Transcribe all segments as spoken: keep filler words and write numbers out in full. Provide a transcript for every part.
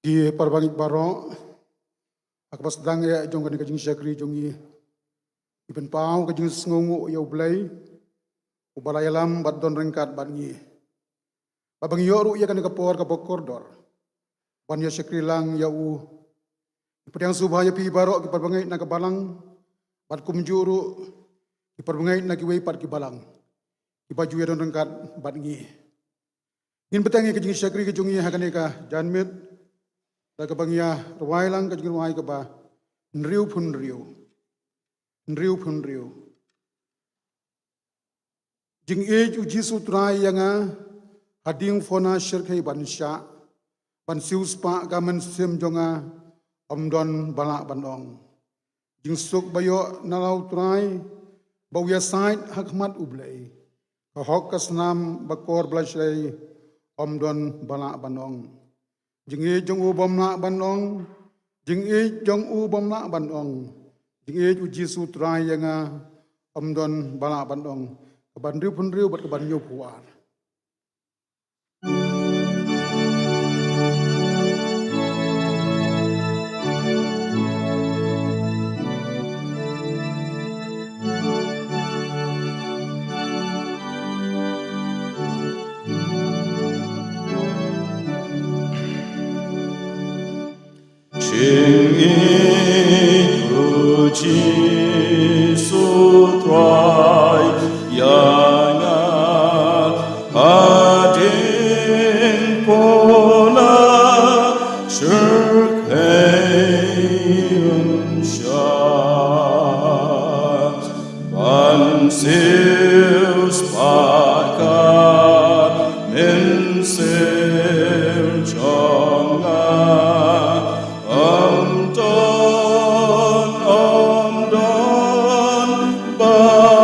Ki parabangeit baroh, ha kaba sdang eh jong kane ka jingshakri jong ngi, ngi pynpaw ka jingsngewnguh ïa U Blei, uba la ïalam bad don ryngkat bad ngi. Bad ba ngi ïoh ruh ïa kane ka por kaba kordor ban ïa shakri lang ïa u. Ngi pdiang sngewbha ïa phi baroh ki parabangeit na ka balang, bad kumjuh ruh ki parabangeit na kiwei pat ki balang kiba ju ïa don ryngkat bad ngi. Ngin bteng ïa ka jingshakri ka jong ngi ha kane ka janmiet da kaba ngi ïa rwai lang ka jingrwai kaba hynriewphew hynriew. Hynriewphew hynriew. Jingïeit U Jisu Trai ïa nga, hadien phona shyrkhei ban shah, ban siewspah ka mynsiem jong nga, ym don ba lah ban ong. Jingsuk ba ïoh na la U Trai, ba u ïasaid ha khmat U Blei, ka hok ka snam ba kor ba la shlei, ym don ba lah ban ong. Jingïeit jong u bym lah ban ong, jingïeit jong u bym lah ban ong, jingïeit U Jisu Trai ïa nga, ym don ba lah ban ong. Kaba hynriewphew hynriew bad kaba hynñiewphew ar. Jingïeit U Jisu Trai ïa nga, hadien phona shyrkhei ban shah, ban siewspah ka mynsiem jong nga, ym don, ym don ba lah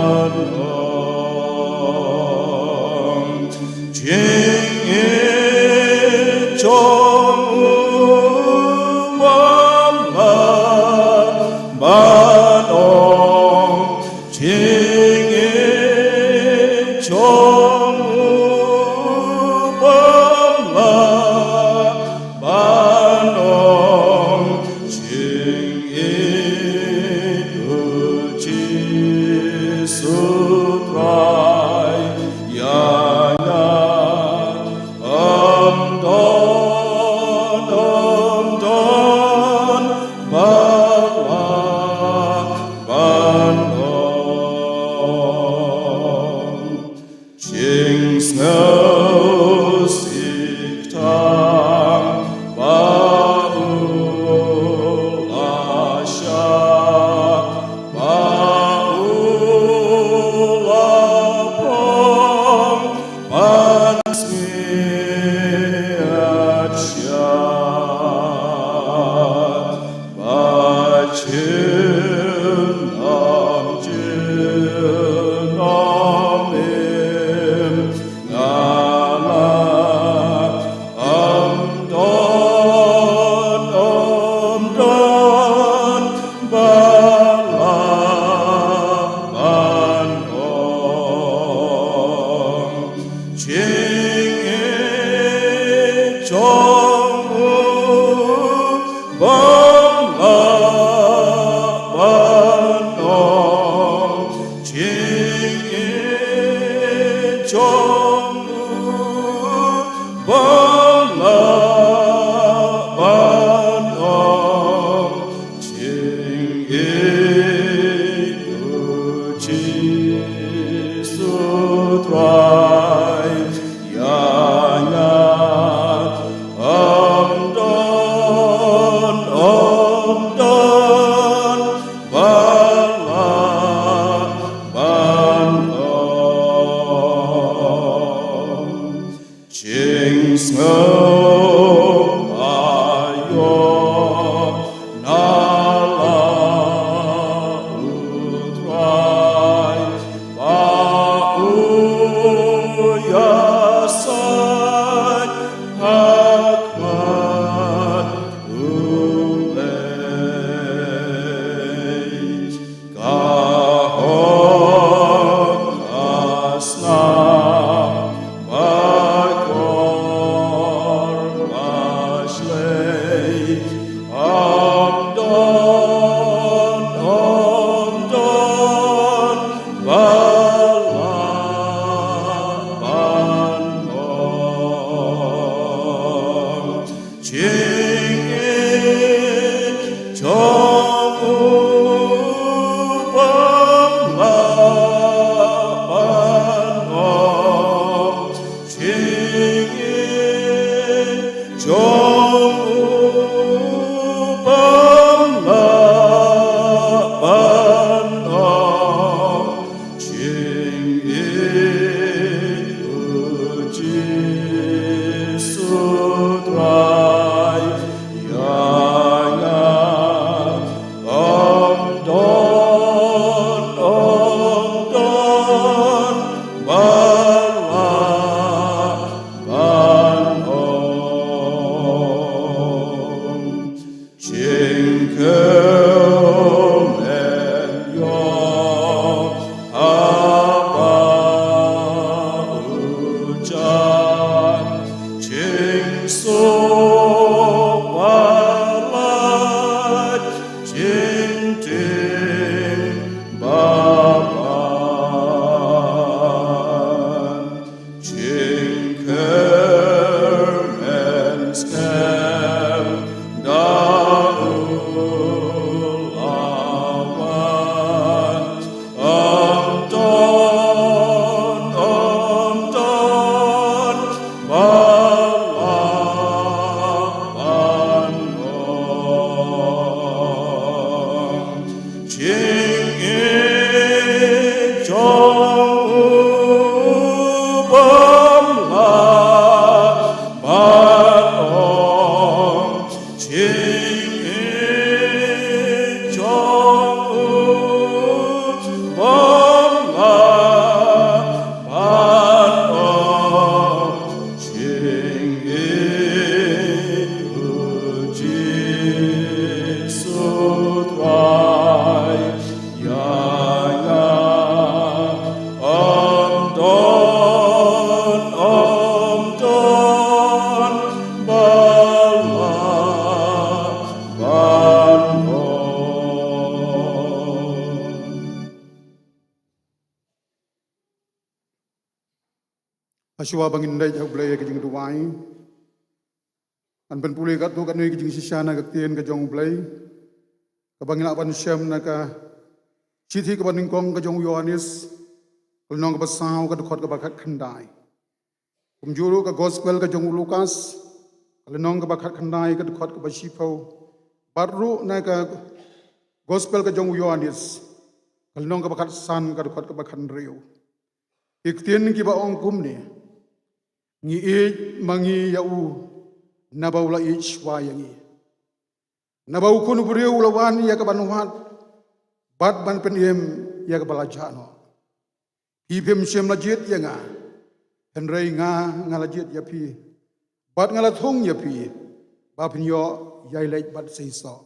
ban ong. Jingïeit jong u bym lah ban ong. Jingïeit jong u bym lah ban ong. Jingïeit jong u bym lah ban ong. Jingïeit u Jisu Trai ïa nga, ym don, ym don ba lah ban ong. Jingkyrmen ïoh haba u jan, jingsuk ba lait, jingtieng ba ban. Jingkyrmen skhem da u lawan, ym don, ym don ba lah ban ong. Jingïeit jong u bym lah ban ong. Jingïeit jong u bym lah ban ong. Jingïeit u Jisu Trai ïa nga, ym don, ym don ba lah ban ong. Hashwa ba ngin leit ha U Blei ïa ka jingduwai, ngan pynpule katto katne ka jingshisha na ka ktien ka jong U Blei, kaba ngi lah ban shem na ka shithi kaba nyngkong ka jong u Ïoannis, ka lynnong kaba saw, ka dkhot kaba khatkhyndai. Kumjuh ruh ka gospel ka jong u Lukas, ka lynnong kaba khatkhyndai, ka dkhot kaba shiphew. Bad ruh na ka gospel ka jong u Ïoannis, ka lynnong kaba khatsan, ka dkhot kaba khathynriew. Ki ktien kiba ong kumne: Ngi ïeit ma ngi ïa u, naba u la ïeit shuwa ïa ngi. Naba u Khun u briew u la wan ïa ka ban wad bad ban pynim ïa kaba la jah noh. Phi phim shym la jied ïa nga, hynrei nga, nga la jied ïa phi bad nga la thung ïa phi, ba phin ïoh ïai leit bad seisoh.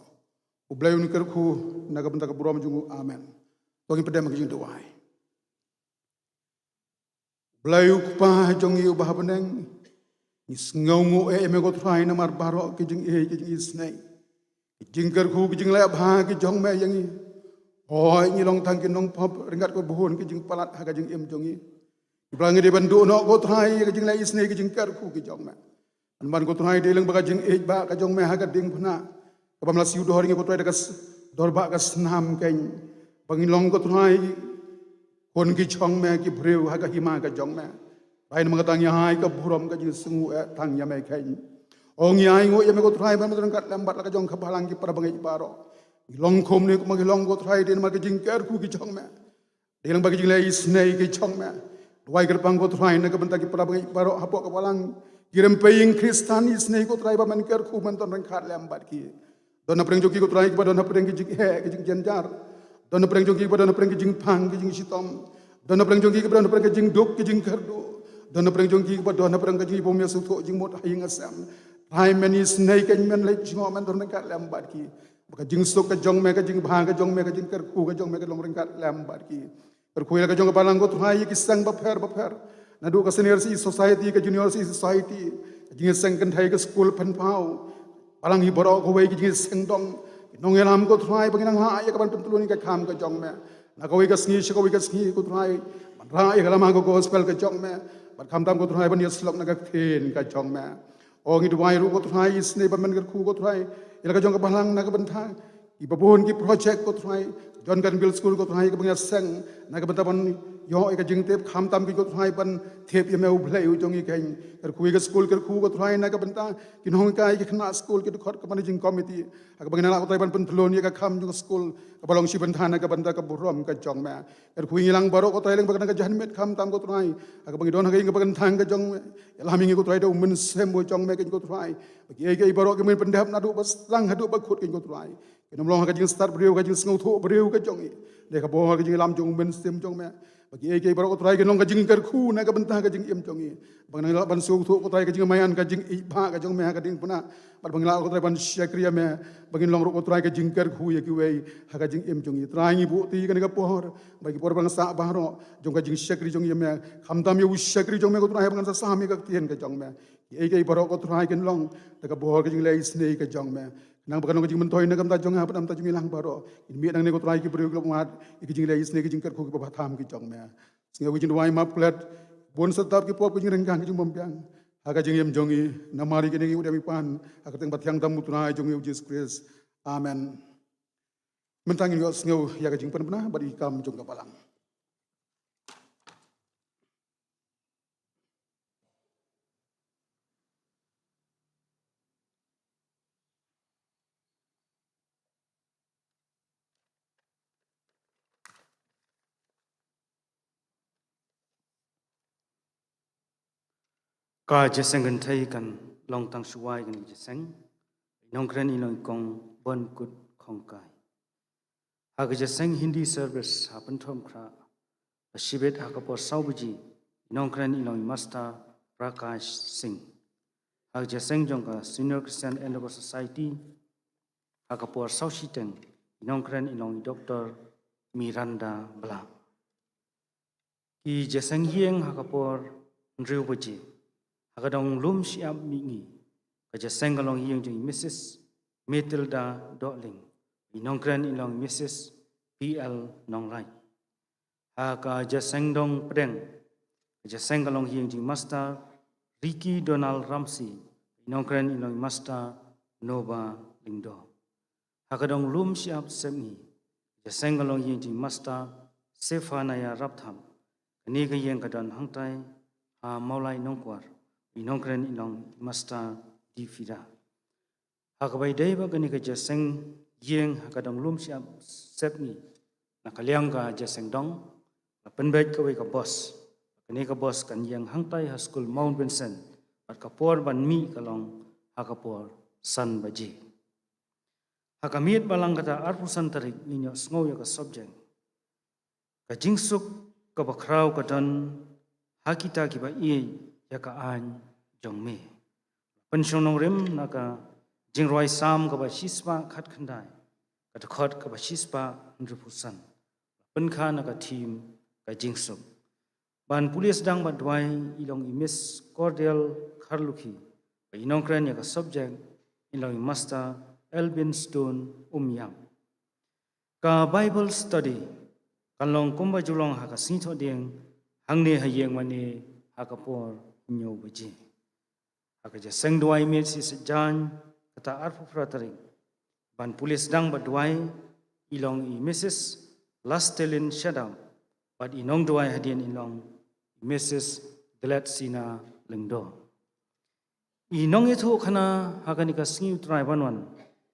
U Blei un kyrkhu na ka bynta ka burom jong u. Amen. To ngin pdiang ka jingduwai. Blei u Kpa jong ngi uba ha bneng, ngi sngewnguh eh ïa me ko Trai namar baroh ki jingïeit, ki jingisynei, ki jingkyrkhu, ki jingleh bha ki jong me ïa ngi. Hooid, ngi long tang ki nongpop ryngkat ka bun ki jingpalat ha ka jingim jong ngi. Ngi ba ngi dei ban duh noh ko Trai ïa ka jingleh isynei, ki jingkyrkhu ki jong me. Hynrei ko Trai, dei lang ba ka jingïeit ba ka jong me ha ka diengphna, kaba me la siew dohor ïa ngi ko Trai da ka s-, dorbah ka snam kein, ba ngi long ko Trai khun ki jong me, ki briew ha ka hima ka jong me. Trai, namar kata ngi ai ka burom, ka jingsngewnguh eh tang ïa me kein. O, ngi ainguh ïa me ko Trai ban ïatrei ryngkat lem bad la ka jong ka balang, ki para bangeit baroh. Ngi long kumne, kumba ngi long ko Trai, dei namar ka jingkyrkhu ki jong me. Dei lang ba ki jingleh isynei ki jong me. Duwai kyrpang ko Trai na ka bynta ki para bangeit baroh hapoh ka balang, ki rympei ïing Khristan isynei ko Trai, ba men kyrkhu, men don ryngkat lem bad ki. Don hapdeng jong ki ko Trai kiba don hapdeng ki jingheh, ki jingjynjar. Don hapdeng jong ki kiba don hapdeng ki jingpang, ki jingshitom. Don hapdeng jong ki kiba don hapdeng ki jingduk, ki jingkyrduh. Don hapdeng jong ki kiba don hapdeng ki jingïabym ïasngewthuh, jingmut ha ïing ha sem. Trai, men isynei kein, men leit jngoh, men don ryngkat lem bad ki. Ba ka jingsuk ka jong me, ka jingbha ka jong me, ka jingkyrkhu ka jong me kan long ryngkat lem bad ki. Kyrkhu ïa la ka jong ka balang ko Trai, ïa ki seng bapher bapher, naduh ka Senior C E Society, ka Junior C E Society, ka Jingïaseng Kynthei, ka Skul Pynpaw, balang hi baroh kawei, ki jingïaseng dong, ki nongïalam ko Trai, ba ngin nang lah ïa ka ban pyntylun ïa ka kam ka jong me na kawei ka sngi sha kawei ka sngi ko Trai, ban rah ïa ka lama ka gospel ka jong me, bad khamtam ko Trai ban ïasyllok na ka ktien ka jong me. Ngi duwai ruh ko Trai, isynei ban kyrkhu ko Trai ïa la ka jong ka balang na ka bynta kiba bun ki project ko Trai. John Granville School ko Trai kaba ngi la seng na ka bynta ban ïoh ïa ka jingtip, khamtam ki ko Trai ban tip ïa me U Blei u jong ngi. Kyrkhu ïa ka school, kyrkhu ko Trai na ka bynta ki nonghikai, ki khynnah school, ki dkhot, ka managing committee, ha kaba ngi nang lah ko Trai ban pynthlun ïa ka kam jong ka school kaba long shi bynta na ka bynta ka burom ka jong me. Kyrkhu ïa ngi lang baroh ko Trai lyngba ka jingmut khamtam ko Trai, ha kaba ngi don ha ka ïing kaba kynthang ka jong me. Ïalam ïa ngi ko Trai da U Mynsiem u jong me kein ko Trai, ba kiei kiei baroh ki mih pyndep naduh ba sdang haduh ba kut kein ko Trai, kin ym long ha ka jingstad briew, ka jingsngewthuh briew ka jong ngi, da ka bor ka jingïalam jong U Mynsiem jong me. Ba kiei kiei baroh ko Trai kin long ka jingkyrkhu na ka bynta ka jingim jong ngi, ba ngi nang lah ban sngewthuh ko Trai ka jingmaïan, ka jingïeit ka jong me ha ka diengphna. Bad ba ngi lah ko Trai ban shakri ïa me, ba ngin long ruh ko Trai ka jingkyrkhu ïa kiwei ha ka jingim jong ngi. Trai, ngi buh ti kane ka por, ba ki por ba ngi sah baroh jong ka jingshakri jong ngi ïa me, khamtam ïa u shakri jong me ko Trai, ba ngan sa sam ïa ka ktien ka jong me. Kiei kiei baroh ko Trai kin long da ka bor ka jingleh isynei ka jong me. Nang ba kan long ka jingmyntoi na ka bynta jong nga bad na ka bynta jong ngi lang baroh. Ngin mih nangne ko Trai ki briew kiba mad ïa ka jingleh isynei, ka jingkyrkhu, kiba bha tam ki jong me. Sngew ïa ka jingduwai map klet bun sa tap ki pop, ka jingryngang, ka jingbymbiang ha ka jingim jong ngi. Namar ïa kine ngi ïoh ïa ka pan ha ka kyrteng ba thiang tam U Trai jong ngi U Jisu Khrist. Amen. Mynta ngin ïohsngew ïa ka jingpynbna bad ïa ki kam jong ka balang. Ka jingïaseng kynthei kan long tang shuwa ïa kane ka jingïaseng. I nongkren i long i Kong Bonkut Khongkai. Ha ka jingïaseng Hindi service ha Pynthorumkhrah, ha shibit ha ka por saw baje, i nongkren i long i Master Prakash Singh. Ha ka jingïaseng jong ka Senior Christian Endeavour Society, ha ka por saw shiteng, i nongkren i long i Doctor Miranda Blah. Ki jingïaseng ïing ha ka por hynriew baje. Ha ka dong lum shyiap mihngi, ka jingïaseng ka long ïing jong i Missus Matilda Dohling, i nongkren i long i Missus P L Nonglait. Ha ka jingïaseng dong pdeng, ka jingïaseng ka long ïing jong i Master Ricky Donald Ramsey, i nongkren i long i Master Noba Lyngdoh. Ha ka dong lum shyiap sepngi, ka jingïaseng ka long ïing jong i Master Sephaniah Rapthap, kane ka ïing ka don hangtai ha Mawlai Nongkwar, i nongkren i long i Master D Fida. Ha kaba ïadei bad kane ka jingïaseng ïing ha ka dong lum shyiap sepngi, na ka liang ka jingïaseng dong la pynbeit kawei ka bos. Kane ka bos kan ïeng hangtai ha skul Mount Vincent, bad ka por ban mih ka long ha ka por san baje. Ha ka miet balang kata arphew san tarik ngin ïohsngew ïa ka subject, ka jingsuk kaba khraw ka don ha kita kiba ïeit ïa ka aiñ jong me. Pynshong nongrim na ka jingrwai Salm kaba shispah khatkhyndai, ka dkhot kaba shispah hynriewphew san. Pynkha na ka theme ka jingsuk. Ban pule sdang bad duwai i long i Miss Cordial Kharlukhi, ba i nongkren ïa ka subject i long i Master Elbin Stone Umïap. Ka Bible study kan long kumba ju long ha ka sngi Thohdieng, hangne ha ïing mane ha ka por hynñiew baje. Ha ka jingïaseng duwai miet shi sait jaiñ kata arphew phra tarik, ban pule sdang bad duwai i long i Missus Lastelin Shadap, bad i nongduwai hadien i long i Missus Dletsina Lyngdoh. I nongïathuhkhana ha kane ka sngi U Trai ban wan,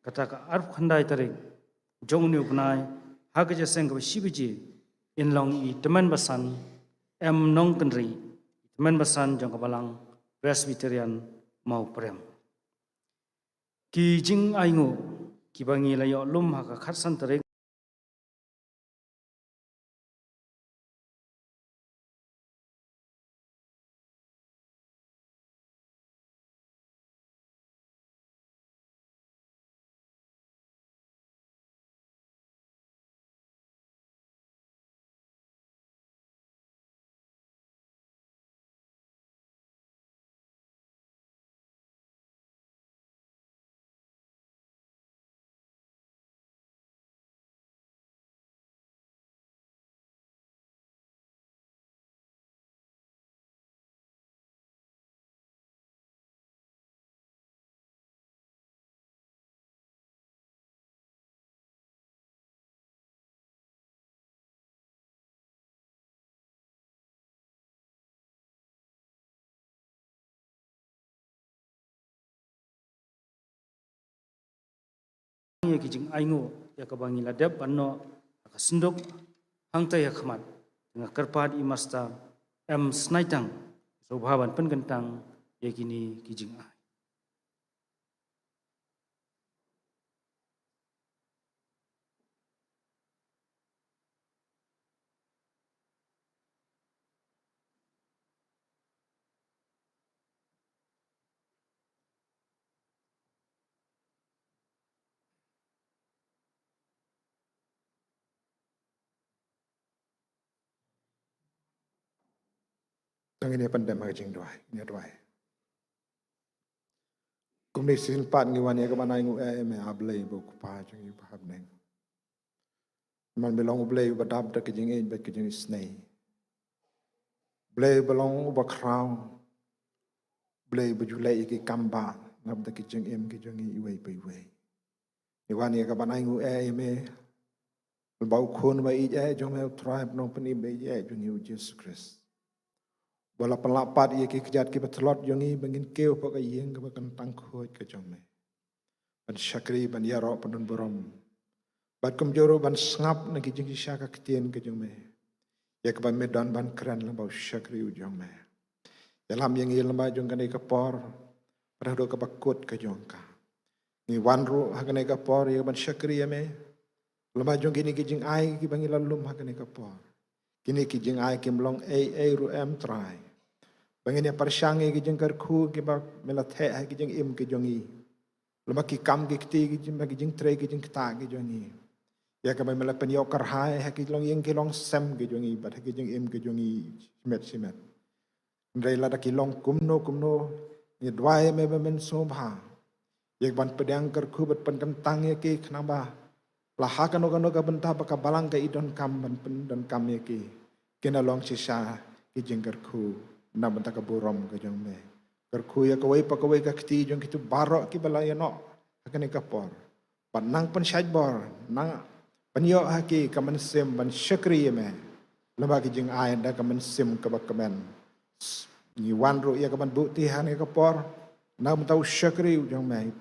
kata ka arphew khyndai tarik jong une u bnai, ha ka jingïaseng kaba shi baje, in long i Tymmen Basan M Nongkynrih, i Tymmen Basan jong ka Balang Presbyterian Mawprem. Ki jingainguh kiba ngi la ïoh lum ha ka khatsan tarik. ïa ki jingainguh ïa kaba ngi la dep ban noh ha ka synduk hangta ïa khmat. Nga kyrpad ïa i Master M Snaitang sngewbha ban pynkyntang ïa kine ki jingai. Tang ngin ïa pyndem ha ka jingduwai, ngin ïa duwai. Kumne shisien pat ngi wan ïa ka ban ainguh ïa me, A Blei ba u Kpa jong ngi uba ha bneng. Namar me long U Blei uba dap da ka jingïeit bad ka jingisynei. Blei ba long uba khraw. Blei ba ju leh ïa ki kam ba nap da ki jingim ki jong ngi iwei pa iwei. Ngi wan ïa ka ban ainguh ïa me, ba u Khun ba ïeit jong me, U Trai ba nongpynim ba ïeit jong ngi U Jisu Khrist, ba la pynlah pat ïa ki kjat kiba tlot jong ngi ba ngin kiew hapoh ka ïing kaba kyntang khuid ka jong me, ban shakri, ban ïaroh, ban don burom, bad kumjuh ruh ban sngap na ki jingshisha ka ktien ka jong me, ïa kaba me don ban kren lyngba u shakri u jong me. Ïalam ïa ngi lyngba jong kane ka por, bad haduh kaba kut ka jong ka. Ngi wan ruh ha kane ka por ïa ka ban shakri ïa me lyngba jong kine ki jingai kiba ngi la lum ha kane ka por. Kine ki jingai kim long ei ei ruh em Trai, ba ngin ïa pyrshang ïa ki jingkyrkhu kiba me la theh ha ki jingim ki jong ngi, lyngba ki kam ki kti ki jing, ki jingtrei ki jingktah ki jong ngi, ïa kaba me la pynïoh kyrhai ha ki longïing ki longsem ki jong ngi bad ha ki jingim ki jong ngi shimet shimet. Hynrei lada ki long kumno kumno, ngi duwai ïa me ba men sngewbha ïa ka ban pdiang kyrkhu bad pynkyntang ïa ki, khnang ba la ha kano kano ka bynta ba ka balang ka i donkam ban pyndonkam ïa ki, kin long shisha ki jingkyrkhu na bynta ka burom ka jong me. Kyrkhu ïa kawei pa kawei ka kti jong kito baroh kiba la ïa noh ha kane ka por, bad nang pynshait bor, nang pynïoh ha ki ka mynsiem ban shakri ïa me lyngba ki jingai da ka mynsiem kaba kmen. Ngi wan ruh ïa ka ban buh kti ha kane ka por na bynta u shakri u jong me,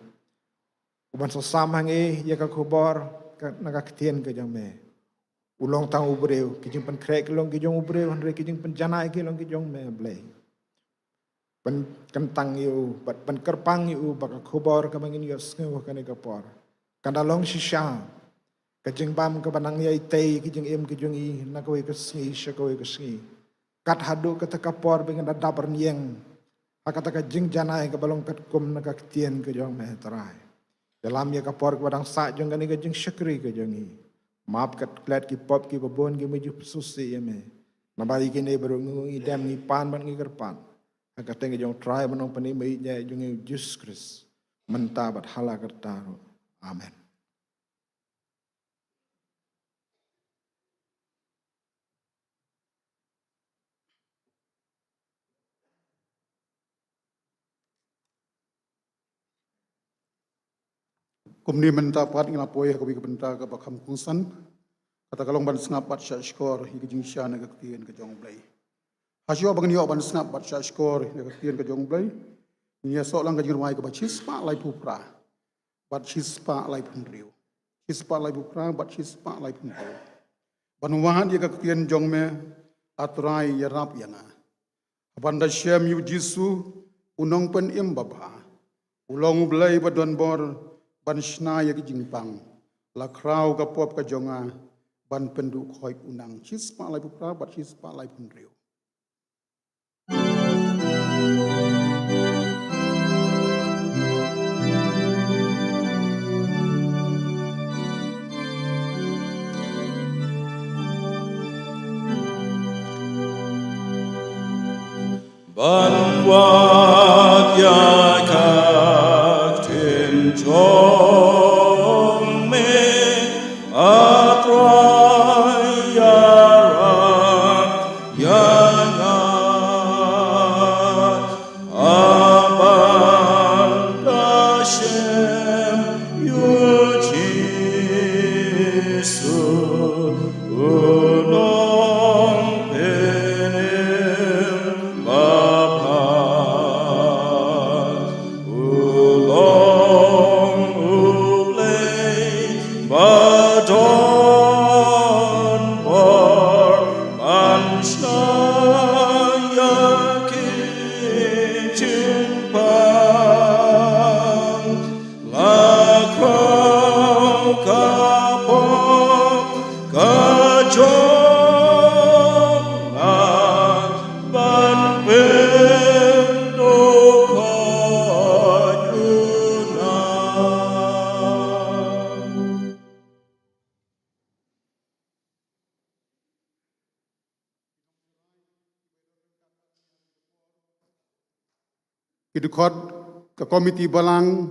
u ban sa sam ha ngi ïa ka khubor ka, na ka ktien ka jong me. U long tang u briew, ki jingpynkhreh ki long ki jong u briew, hynrei ki jingpynjanai ki long ki jong me, Blei. Pynkyntang ïa u, bad pynkyrpang ïa u ba ka khubor kaba ngin ïohsngew ha kane ka por kan da long shisha ka jingbam kaba nang ïai tei ki jingim ki jong ngi na kawei ka sngi sha kawei ka sngi, kat haduh kata ka por ba ngin da dap rynïeng ha kata ka jingjanai kaba long katkum na ka ktien ka jong me, Trai. Ïalam ïa ka por kaba dang sah jong kane ka jingshakri ka jong ngi. Map kat klet ki pop kiba bun kiba ju pynsusi ïa me. Namar ïa kine baroh ngi, ngi dem, ngi pan bad ngi kyrpad ha ka kyrteng ka jong u Trai ba nongpynim ba ïeit jong ngi U Jisu Khrist, mynta bad hala karta ruh. Amen. Kumne mynta pat ngi la poi ha kawei ka bynta kaba kham kongsan, kata ka long ban sngap bad shahshkor ïa ka jingshisha na ka ktien ka jong U Blei. Hashuwa ba ngin ïoh ban sngap bad shahshkor ïa ka ktien ka jong U Blei, ngin ïa soh lang ka jingrwai kaba shispah laiphew phra bad shispah laiphew hynriew. Shispah laiphew phra bad shispah laiphew hynriew. Ban wad ïa ka ktien jong me, A Trai, ïarap ïa nga. Haba nga da shem ïa U Jisu, u nongpynim babha, u long U Blei ba don bor ban shna ïa ki jingpang, la khraw ka pop ka jong nga ban pynduh khoit u nang. Shispah laiphew phra bad shispah laiphew hynriew. Ban wad ïa ka ktien jong me, A Trai, ïarap ïa nga. Haba nga da shem ïa U Jisu, u nongpynim babha, u long U Blei ki dkhot ka komiti balang,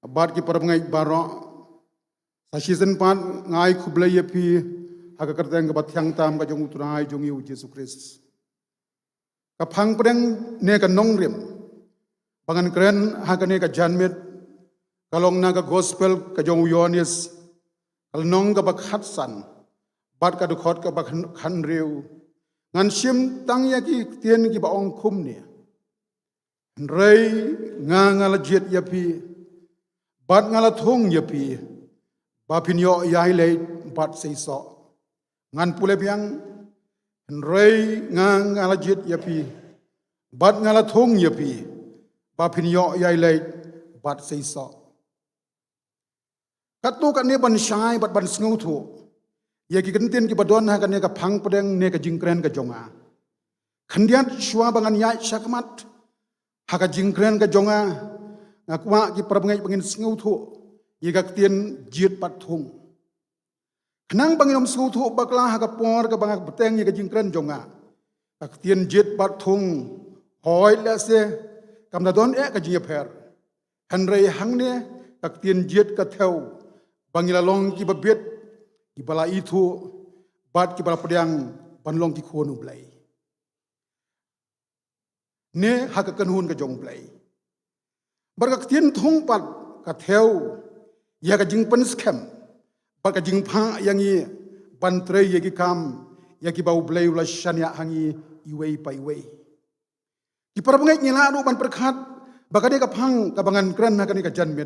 bad ki parabangeit baroh. Sa shisien pat nga ai khublei ïa phi ha ka kyrteng kaba thiang tam ka jong U Trai jong ngi U Jisu Khrist. Ka phang pdeng ne ka nongrim ba ngan kren ha kane ka janmiet ka long na ka gospel ka jong u Ïoannis, ka lynnong kaba khatsan bad ka dkhot kaba khan-, khathynriew. Ngan shim tang ïa ki ktien kiba ong kumne: Hynrei nga, nga la jied ïa phi bad nga la thung ïa phi ba phin ïoh ïai leit bad seisoh. Ngan pule biang: Hynrei nga, nga la jied ïa phi bad nga la thung ïa phi ba phin ïoh ïai leit bad seisoh. Katto katne ban shai bad ban sngewthuh ïa ki kyntien kiba don ha kane ka phang pdeng ne ka jingkren ka jong nga, khyndiat shuwa ba ngan ïaid shakhmat ha ka jingkren ka jong nga, nga kwah ki parabangeit ba ngin sngewthuh ïa ka ktien jied bad thung. Khnang ba ngin ym sngewthuh bakla ha ka por kaba nga bteng ïa ka jingkren jong nga, ka ktien jied bad thung, hooid lehse kam da don eh ka jingïapher. Hynrei hangne ka ktien jied ka thew ba ngi la long kiba bit, kiba la ithuh bad kiba la pdiang ban long ki khun U Blei, ne ha ka kynhun ka jong U Blei. Bad ka ktien thung pat ka thew ïa ka jingpynskhem bad ka jingphah ïa ngi ban trei ïa ki kam ïa kiba U Blei u la shaniah ha ngi iwei pa iwei. Ki parabangeit, ngi lah ruh ban pyrkhat ba kane ka phang kaba ngan kren ha kane ka janmiet